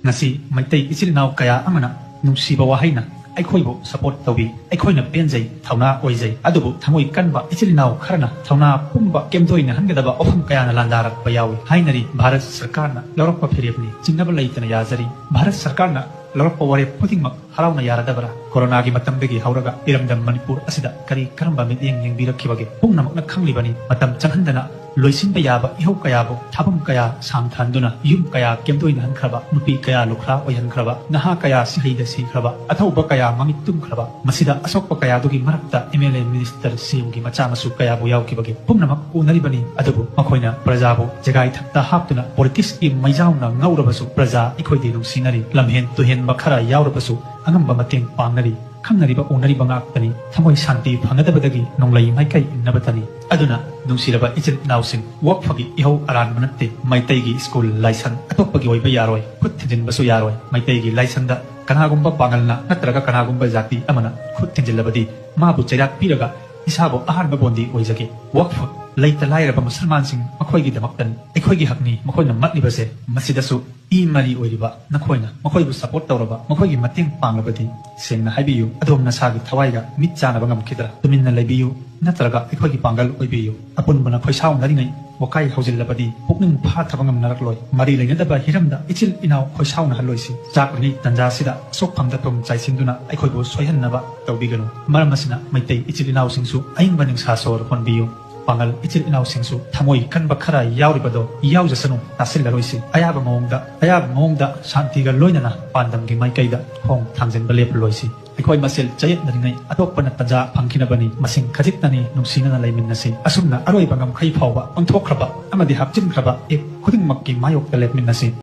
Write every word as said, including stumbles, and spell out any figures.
ꯉꯁꯤ ꯃꯩꯇꯩ ꯏꯆꯤꯜ ꯏꯅꯥꯎ ꯀꯌꯥ ꯑꯃꯅ ꯅꯨꯡꯁꯤꯕ ꯋꯥꯍꯩꯅ ꯑꯩꯈꯣꯏꯕꯨ ꯁꯄꯣꯔꯠ ꯇꯧꯕꯤ꯫ ꯑꯩꯈꯣꯏꯅ ꯄꯦꯟꯖꯩ, ꯊꯧꯅꯥ ꯑꯣꯏꯖꯩ꯫ ꯑꯗꯨꯕꯨ ꯊꯃꯣꯏ ꯀꯟꯕ ꯏꯆꯤꯜ ꯏꯅꯥꯎ ꯈꯔꯅ ꯊꯧꯅꯥ ꯄꯨꯝꯕ ꯀꯦꯝꯗꯣꯏꯅꯍꯟꯒꯗꯕ ꯋꯥꯐꯝ ꯀꯌꯥꯅ ꯂꯥꯟꯗꯥꯔꯛꯄ ꯌꯥꯎꯏ꯫ ꯍꯥꯏꯅꯔꯤ, ꯚꯥꯔꯠ ꯁꯔꯀꯥꯔꯅ ꯂꯧꯔꯛꯄ ꯐꯤꯔꯦꯞꯅꯤ, ꯆꯤꯡꯅꯕ ꯂꯩꯇꯅ ꯌꯥꯖꯔꯤ꯫ ꯚꯥꯔꯠ ꯁꯔꯀꯥꯔꯅ ꯂꯧꯔꯛꯄ ꯋꯥꯔꯦꯞ ꯈꯨꯗꯤꯡꯃꯛ ꯍꯔꯥꯎꯅ ꯌꯥꯔꯗꯕ꯭ꯔꯥ? ꯀꯣꯔꯣꯅꯥꯒꯤ ꯃꯇꯝꯗꯒꯤ ꯍꯧꯔꯒ ꯏꯔꯝꯗꯝ ꯃꯅꯤꯄꯨꯔ ꯑꯁꯤꯗ ꯀꯔꯤ ꯀꯔꯝꯕ ꯃꯤꯠꯌꯦꯡ ꯌꯦꯡꯕꯤꯔꯛꯈꯤꯕꯒꯦ? ꯄꯨꯝꯅꯃꯛꯅ ꯈꯪꯂꯤꯕꯅꯤ, ꯃꯇꯝ ꯆꯪꯍꯟꯗꯅ ꯂꯣꯏꯁꯤꯟꯕ ꯌꯥꯕ ꯏꯍꯧ ꯀꯌꯥꯕꯨ, ꯊꯥꯐꯝ ꯀꯌꯥ ꯁꯥꯡꯊꯍꯟꯗꯨꯅ ꯌꯨꯝ ꯀꯌꯥ ꯀꯦꯝꯗꯣꯏꯅꯍꯟꯈ꯭ꯔꯕ, ꯅꯨꯄꯤ ꯀꯌꯥ ꯂꯨꯈ꯭ꯔꯥ ꯑꯣꯏꯍꯟꯈ꯭ꯔꯕ, ꯅꯍꯥ ꯀꯌꯥ ꯁꯤꯍꯩꯗ ꯁꯤꯈ꯭ꯔꯕ, ꯑꯊꯧꯕ ꯀꯌꯥ ꯃꯃꯤꯠ ꯇꯨꯝꯈ꯭ꯔꯕ, ꯃꯁꯤꯗ ꯑꯁꯣꯛꯄ ꯀꯌꯥꯗꯨꯒꯤ ꯃꯔꯛꯇ ꯑꯦꯝ ꯑꯦꯜ ꯑꯦ, ꯃꯤꯅꯤꯁꯇꯔ, ꯁꯤ ꯑꯦꯝꯒꯤ ꯃꯆꯥ ꯃꯁꯨ ꯀꯌꯥꯕꯨ ꯌꯥꯎꯈꯤꯕꯒꯦ? ꯄꯨꯝꯅꯃꯛ ꯎꯅꯔꯤꯕꯅꯤ꯫ ꯑꯗꯨꯕꯨ ꯃꯈꯣꯏꯅ ꯄ꯭ꯔꯖꯥꯕꯨ ꯖꯦꯒꯥꯏ ꯊꯛꯇ ꯍꯥꯞꯇꯨꯅ ꯄꯣꯂꯤꯇꯤꯛꯁꯀꯤ ꯃꯩꯖꯥꯎꯅ ꯉꯧꯔꯕꯁꯨ ꯄ꯭ꯔꯖꯥ ꯑꯩꯈꯣꯏꯗꯤ ꯅꯨꯡꯁꯤꯅꯔꯤ꯫ ꯂꯝꯍꯦꯟ ꯇꯨꯍꯦꯟꯕ ꯈꯔ ꯌꯥꯎꯔꯕꯁꯨ ꯑꯉꯝꯕ ꯃꯇꯦꯡ ꯄꯥꯡꯅꯔꯤ꯫ ꯈꯪꯅꯔꯤꯕ ꯎꯅꯔꯤꯕ ꯉꯥꯛꯇꯅꯤ꯫ ꯊꯃꯣꯏ ꯁꯥꯟꯇꯤ ꯐꯪꯒꯗꯕꯗꯒꯤ ꯅꯣꯡꯂꯩ ꯃꯥꯏꯀꯩ ꯏꯟꯅꯕꯇꯅꯤ꯫ ꯑꯗꯨꯅ ꯅꯨꯡꯁꯤꯔꯕ ꯏꯆꯤꯜ ꯏꯅꯥꯎꯁꯤꯡ, ꯋꯛꯐꯒꯤ ꯏꯍꯧ ꯑꯔꯥꯟꯕ ꯅꯠꯇꯦ꯫ ꯃꯩꯇꯩꯒꯤ ꯁ꯭ꯀꯨꯜ, ꯂꯥꯏꯁꯪ ꯑꯇꯣꯞꯄꯒꯤ ꯑꯣꯏꯕ ꯌꯥꯔꯣꯏ꯫ ꯈꯨꯠ ꯊꯤꯟꯖꯤꯟꯕꯁꯨ ꯌꯥꯔꯣꯏ꯫ ꯃꯩꯇꯩꯒꯤ ꯂꯥꯏꯁꯪꯗ ꯀꯅꯥꯒꯨꯝꯕ ꯄꯥꯡꯒꯜꯅ ꯅꯠꯇ꯭ꯔꯒ ꯀꯅꯥꯒꯨꯝꯕ ꯖꯥꯇꯤ ꯑꯃꯅ ꯈꯨꯠ ꯊꯤꯟꯖꯤꯜꯂꯕꯗꯤ ꯃꯥꯕꯨ ꯆꯩꯔꯥꯛ ꯄꯤꯔꯒ ꯏꯁꯥꯕꯨ ꯑꯍꯥꯟꯕ ꯕꯣꯟꯗꯤ ꯑꯣꯏꯖꯒꯦ꯫ ꯋꯛꯐ, ꯂꯩꯇ ꯂꯥꯏꯔꯕ ꯃꯨꯁꯜꯃꯥꯟꯁꯤꯡ ꯃꯈꯣꯏꯒꯤꯗꯃꯛꯇꯅꯤ꯫ ꯑꯩꯈꯣꯏꯒꯤ ꯍꯛꯅꯤ ꯃꯈꯣꯏꯅ ꯃꯠꯂꯤꯕꯁꯦ꯫ ꯃꯁꯤꯗꯁꯨ ꯏ ꯃꯔꯤ ꯑꯣꯏꯔꯤꯕ ꯅꯈꯣꯏꯅ ꯃꯈꯣꯏꯕꯨ ꯁꯄꯣꯔꯠ ꯇꯧꯔꯕ, ꯃꯈꯣꯏꯒꯤ ꯃꯇꯦꯡ ꯄꯥꯡꯂꯕꯗꯤ ꯁꯦꯡꯅ ꯍꯥꯏꯕꯤꯌꯨ, ꯑꯗꯣꯝ ꯅꯁꯥꯒꯤ ꯊꯋꯥꯏꯒ ꯃꯤꯠ ꯆꯥꯟꯅꯕ ꯉꯝꯈꯤꯗ꯭ꯔꯥ? ꯇꯨꯃꯤꯟꯅ ꯂꯩꯕꯤꯌꯨ, ꯅꯠꯇ꯭ꯔꯒ ꯑꯩꯈꯣꯏꯒꯤ ꯄꯥꯡꯒꯜ ꯑꯣꯏꯕꯤꯌꯨ꯫ ꯑꯄꯨꯟꯕꯅ ꯈꯣꯏꯁꯥꯎꯅꯔꯤꯉꯩ ꯋꯥꯀꯥꯏ ꯍꯧꯖꯤꯜꯂꯕꯗꯤ ꯄꯨꯛꯅꯤꯡ ꯐꯥꯊꯕ ꯉꯝꯅꯔꯛꯂꯣꯏ꯫ ꯃꯔꯤ ꯂꯩꯅꯗꯕ ꯍꯤꯔꯝꯗ ꯏꯆꯤꯜ ꯏꯅꯥꯎ ꯈꯣꯏꯁꯥꯎꯅꯍꯜꯂꯣꯏꯁꯤ꯫ ꯆꯥꯛꯂꯤꯉꯩ ꯇꯟꯖꯥꯁꯤꯗ ꯑꯁꯣꯛꯐꯝꯗ ꯊꯨꯝ ꯆꯥꯏꯁꯤꯟꯗꯨꯅ ꯑꯩꯈꯣꯏꯕꯨ ꯁꯣꯏꯍꯟꯅꯕ ꯇꯧꯕꯤꯒꯅꯨ꯫ ꯃꯔꯝ ꯑꯁꯤꯅ ꯃꯩꯇꯩ ꯏꯆꯤꯜ ꯏꯅꯥꯎꯁꯤꯡꯁꯨ ꯑꯏꯪꯕ ꯅꯤꯡꯁꯥ ꯁꯣꯔ ꯍꯣꯟꯕꯤꯌꯨ꯫ ꯄꯥꯡꯒꯜ ꯏꯆꯤꯜ ꯏꯅꯥꯎꯁꯤꯡꯁꯨ ꯊꯃꯣꯏ ꯀꯟꯕ ꯈꯔ ꯌꯥꯎꯔꯤꯕꯗꯣ ꯌꯥꯎꯖꯁꯅꯨ, ꯇꯥꯁꯤꯜꯂꯔꯣꯏꯁꯤ꯫ ꯑꯌꯥꯕ ꯃꯑꯣꯡꯗ, ꯑꯌꯥꯕ ꯃꯑꯣꯡꯗ ꯁꯥꯟꯇꯤꯒ ꯂꯣꯏꯅꯅ ꯄꯥꯟꯗꯝꯒꯤ ꯃꯥꯏꯀꯩꯗ ꯈꯣꯡ ꯊꯥꯡꯖꯤꯟꯕ ꯂꯦꯞꯂꯔꯣꯏꯁꯤ꯫ ꯑꯩꯈꯣꯏ ꯃꯁꯦꯜ ꯆꯌꯦꯠꯅꯔꯤꯉꯩ ꯑꯇꯣꯞꯄꯅ ꯇꯟꯖꯥ ꯐꯪꯈꯤꯅꯕꯅꯤ꯫ ꯃꯁꯤꯡ ꯈꯖꯤꯛꯇꯅꯤ, ꯅꯨꯡꯁꯤꯅꯅ ꯂꯩꯃꯤꯟꯅꯁꯤ꯫ ꯑꯁꯨꯝꯅ ꯑꯔꯣꯏꯕ ꯉꯝꯈꯩ ꯐꯥꯎꯕ ꯄꯥꯡꯊꯣꯛꯈ꯭ꯔꯕ ꯑꯃꯗꯤ ꯍꯥꯞꯆꯤꯟꯈ꯭ꯔꯕ ꯑꯦꯛ ꯈꯨꯗꯤꯡꯃꯛꯀꯤ ꯃꯥꯌꯣꯛꯇ ꯂꯦꯞꯃꯤꯟꯅꯁꯤ꯫